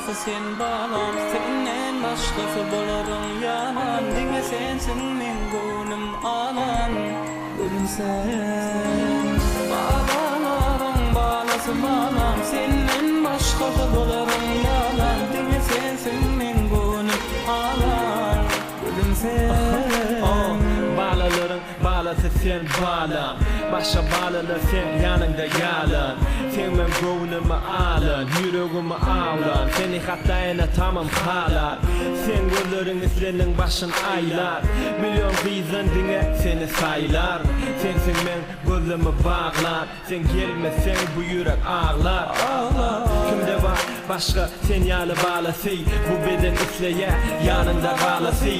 balasy sen balam Senden başgasy bolaryň ýalan Diňe sensiň meň göwnüm alan Gülüm sen. Balalaryň balasy balam Senden başgasy bolaryň ýalan Diňe sensiň meň göwnüm alan Gülüm sen. Balalaryň Balasy sen balam Başga balalar seň ýanyňda ýalan Seň meň göwnümi alan Ýüregimi awlan Seni hatda ene-atamam halar Seň gözleriň isleniň başyn aýlar Million gyzdan diňe seni saýlar Sensiň meň gözlemi baglan Sen gelmeseň bu ýürek aglar Kimde bar başga sen ýaly balasy Bu beden isleýä ýanyňda galasy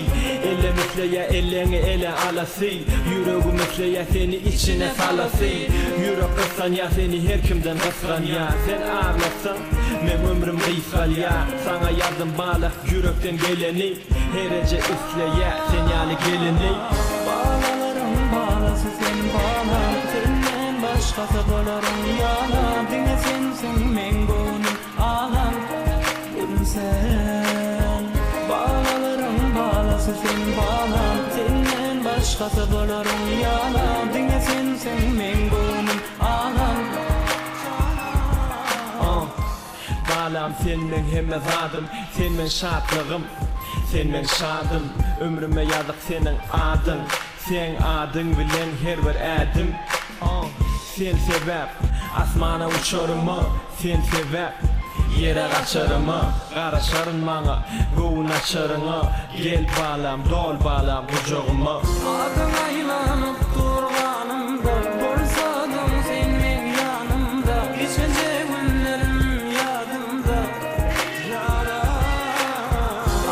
Ellem isleýä elleňi ele alasy Ýüregim isleýä seni içine salasy Ýürek gyssanýa seni her kimden gysganýa Sen aglasaň meň ömrüm gysgalýa Saňa ýazdym bala ýürekden geleni Her eje isleýä sen ýaly gelini. Balalaryň balasy sen balam Senden başgasy bolaryň ýalan Diňe sensiň meň göwnüm alan Gülüm sen. Balalaryň balasy sen balam Senden başgasy bolaryň ýalan Diňe sensiň meň göwnüm alan Janan. Balam sen meň hemme zadym Sen meň şatlygym Sen meň şadym Ömrüme ýazyk seniň adyň Seň adyň bilen her bir ädim Sen sebäp Asmana uçaryma Sen sebäp Ýere gaçaryma Garaşaryn maňa Göwün açaryňa Gel balam dol balam gujagyma. Adyň aýlanyp dur ganymda, Bolsadyň sen meň ýanymda, Geçenje günlerim ýadymda, ýaran.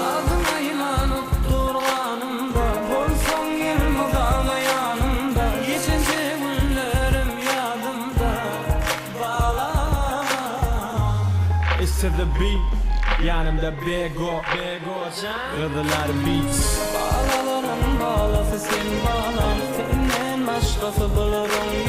Adyň aýlanyp dur ganymda, Bolsaň elmydama ýanymda, Geçenje günlerim ýadymda, balam. It's to the beat, ýanymda Bego, Gyzylar beats. Balalaryň balasy sen balam, Senden başgasy bularyň.